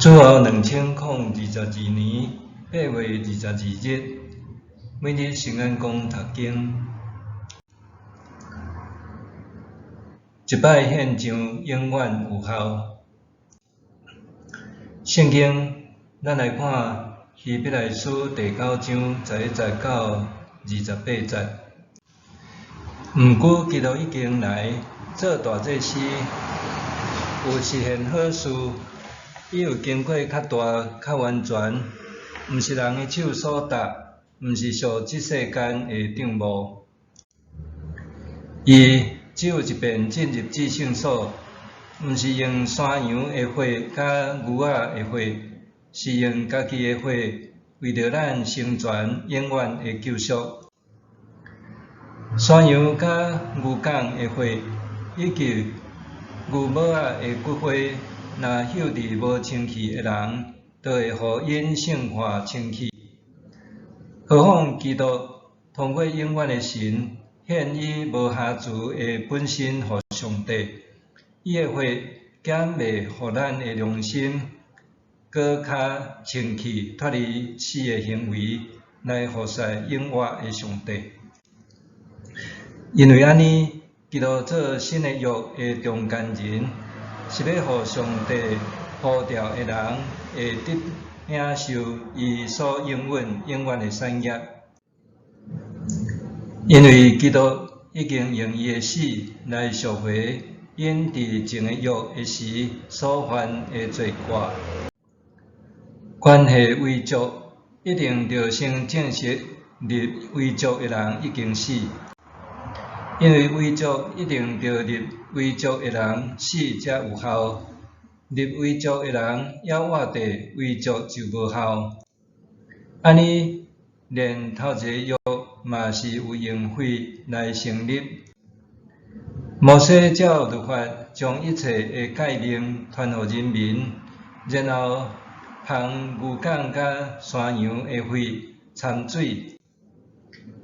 主後2022年8月22日，每日聖安公讀經，一擺獻上永遠有效。聖經，咱來看希伯來書第九章11節到28節。毋過基督已經來做大祭司，有實現好事。伊有經過較大、較完全，毋是人的手所搭，毋是屬這世間的帳幕。伊只有一遍進入至聖所，毋是用山羊的血佮牛仔的血，是用家己的血，為著咱成全永遠的救贖。山羊佮牛犅的血，以及牛母仔的骨灰，若搝佇無清氣的人，就會予𪜶聖化清氣。何況基督通過永遠的神，獻以無瑕疵的本身予上帝，伊的血敢袂予咱的良心閣較清氣，脫離死的行為，來服侍永活的上帝。因為按呢，基督做新的約的中間人，是欲予上帝呼召的人會得享受伊所應允永遠的產業。因為基督已經用伊的死來贖回𪜶佇前个約的時所犯的罪過。關係遺囑，一定著先證實立遺囑的人已經死。因為遺囑一定著立遺囑的人死才有效，立遺囑的人猶活著，遺囑就無效。按呢，連頭一个約嘛是有用血來成立。摩西照律法將一切的誡命傳予人民，然後捧牛犅佮山羊的血摻水，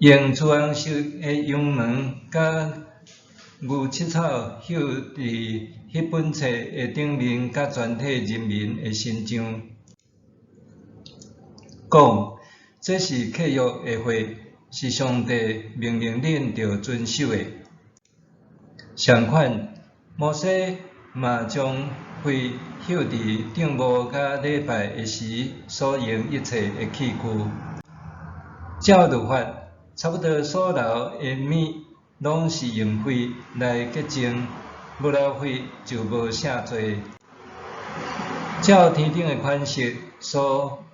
用朱紅色的羊毛佮牛膝草繡佇彼本冊的頂面佮全體人民的身上，講：這是契約的血，是上帝命令恁著遵守的。相款，摩西嘛將血繡佇帳幕佮禮拜的時所用一切的器具。照律法，差不多所流的物，攏是用血來潔淨，無流血就無赦罪。照天頂的款式所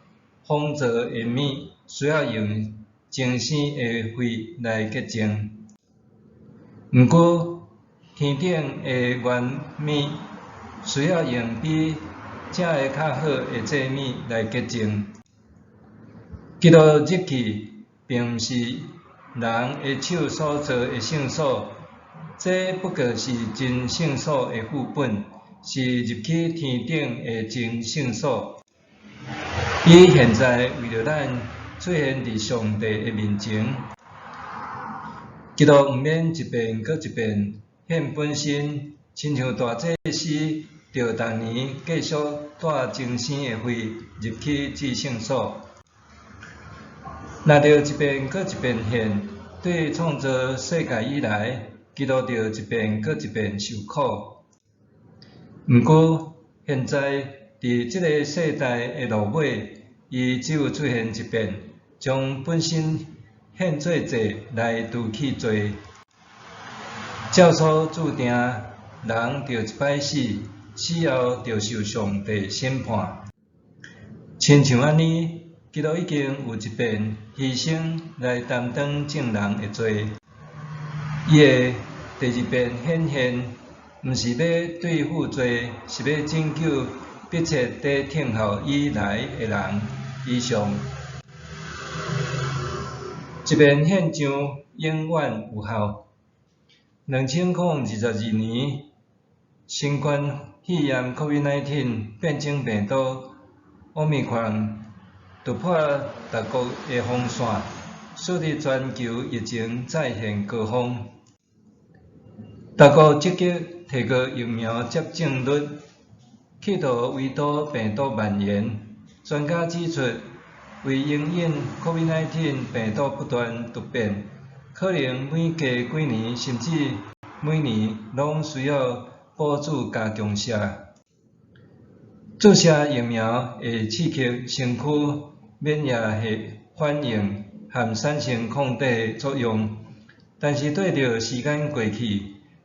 仿造的物，需要用精生的血來潔淨。毋過，天頂的原物需要用比這个較好的祭物來潔淨。基督入去，並毋是人的手所造的聖所，這不過是真聖所的副本，是入去天頂的真聖所。伊現在為著咱出現佇上帝的面前。基督毋免一遍閣一遍獻本身，親像大祭司著逐年繼續帶精生的血入去至聖所。若著一遍閣一遍獻，對創造世界以來，基督著一遍閣一遍受苦。毋過，現在佇這个世代的落尾，伊只有出現一遍，將本身獻做祭來除去罪。照所注定，人著一擺死，死後著受上帝審判。親像按呢，基督已經有一遍犧牲來擔當眾人的罪。伊的第二遍顯現，毋是欲對付罪，是欲拯救迫切佇等候伊來的人。以上，一遍獻上永遠有效。2022年，新冠肺炎 （COVID-19） 變種病毒奧密克戎突破各國的防線，使得全球疫情再現高峰。各國積極提高疫苗接種率，企圖圍堵病毒蔓延。專家指出，為因應 COVID-19 病毒不斷突變，可能每隔幾年甚至每年攏需要補注加強射。注射疫苗會刺激身軀免疫反應和產生抗體作用，但是綴著時間過去，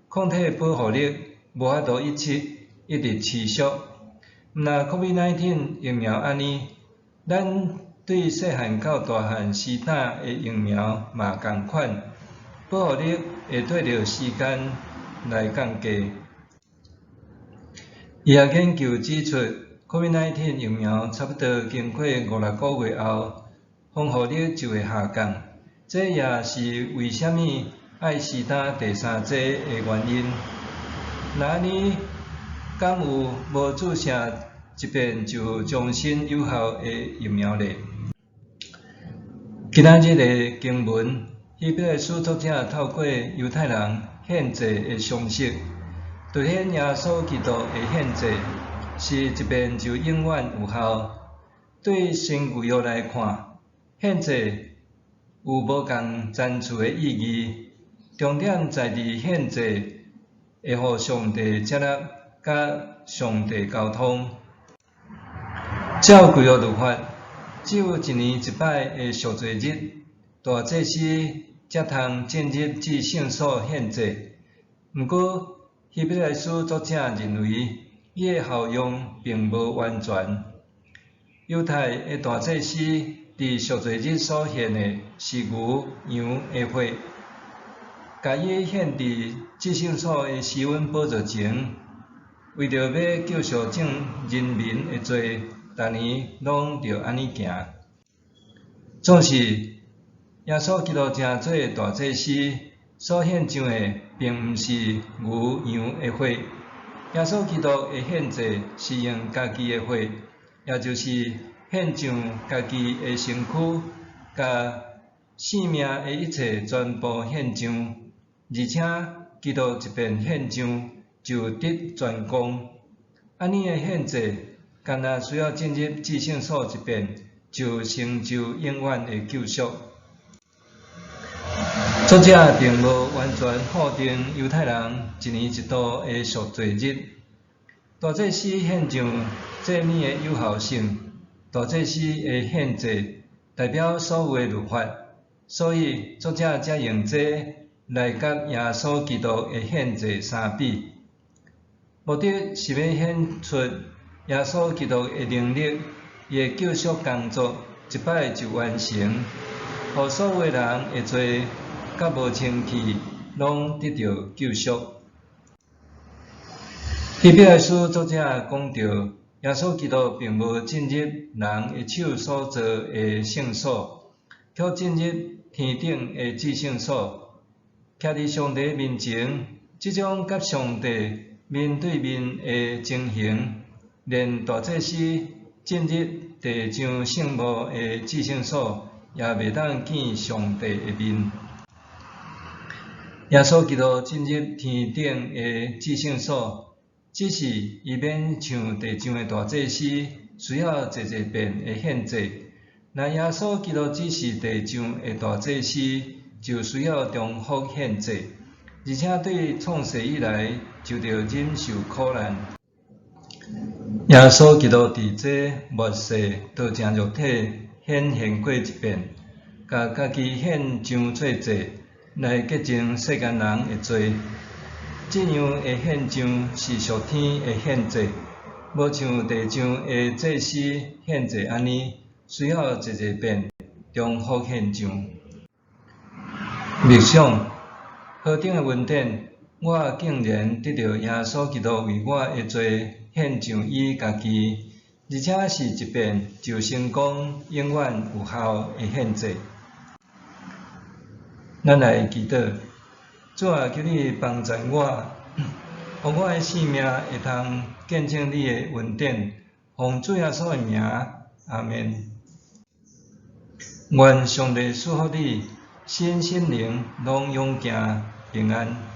抗體保護力無法度一直持續。毋但 COVID-19 疫苗按呢，咱對細漢到大漢施打的疫苗嘛仝款，保護力會綴著時間來降低。醫學研究指出，COVID-19 疫苗差不多經過五六個月後，防護力就會下降。這也是為啥物愛施打第三劑的原因。若按呢，敢有無注射一遍就終身有效的疫苗咧？今仔日的經文，希伯來書作者透過猶太人獻祭的常識，凸顯耶穌基督的獻祭是一遍就永遠有效。對新舊約來看，獻祭有無仝層次的意義。重點在佇獻祭會予上帝接納，佮上帝溝通。照舊約律法，只有一年一擺的贖罪日，大祭司才通進入至聖所獻祭。毋過，希伯來書作者認為，伊的效用並無完全。猶太的大祭司佇贖罪日所獻的是牛、羊的血，共伊獻佇至聖所的施恩寶座前，為著欲救贖眾人民的罪，逐年攏著按呢行。總是，耶穌基督成做大祭司，所獻上的並毋是牛羊的血。耶穌基督的獻祭是用家己的血，也就是獻上家己的身軀，共性命的一切全部獻上，而且基督一遍獻上就得全功。按呢的獻祭，干焦需要進入至聖所一遍，就成就永遠的救贖。作者並無完全否定猶太人一年一度的贖罪日，大祭司獻上祭物的有效性。大祭司的獻祭代表所有的律法，所以作者才用這來佮耶穌基督的獻祭相比，目的是欲顯出耶穌基督的能力，伊的救贖工作一擺就完成，予所有的人的罪佮無清氣，攏得著救贖。希伯來書作者講著，耶穌基督並無進入人的手所造的聖所，卻進入天頂的至聖所，徛佇上帝面前。這種佮上帝面對面的情形，連大祭司進入地上聖幕的至聖所，也袂當見上帝的面。耶穌基督進入天頂的至聖所，只是伊免像地上的大祭司需要濟濟遍的獻祭。若耶穌基督只是地上的大祭司，就需要重複獻祭，而且對創世以來就著忍受苦難。耶穌基督佇這末世道成肉體顯現過一遍，共家己獻上做祭，來潔淨世間人的罪。這樣的獻上是屬天的獻祭，無像地上的祭司獻祭按呢，需要濟濟遍重複獻上。默想，何等的恩典！我竟然得著耶穌基督為我的罪獻上伊家己，而且是一遍就成功、永遠有效的獻祭。咱來祈禱，主啊，求你幫助我，予我的性命會通見證你的恩典，奉主耶穌的名，阿們。願上帝賜福你，身心靈攏勇健平安。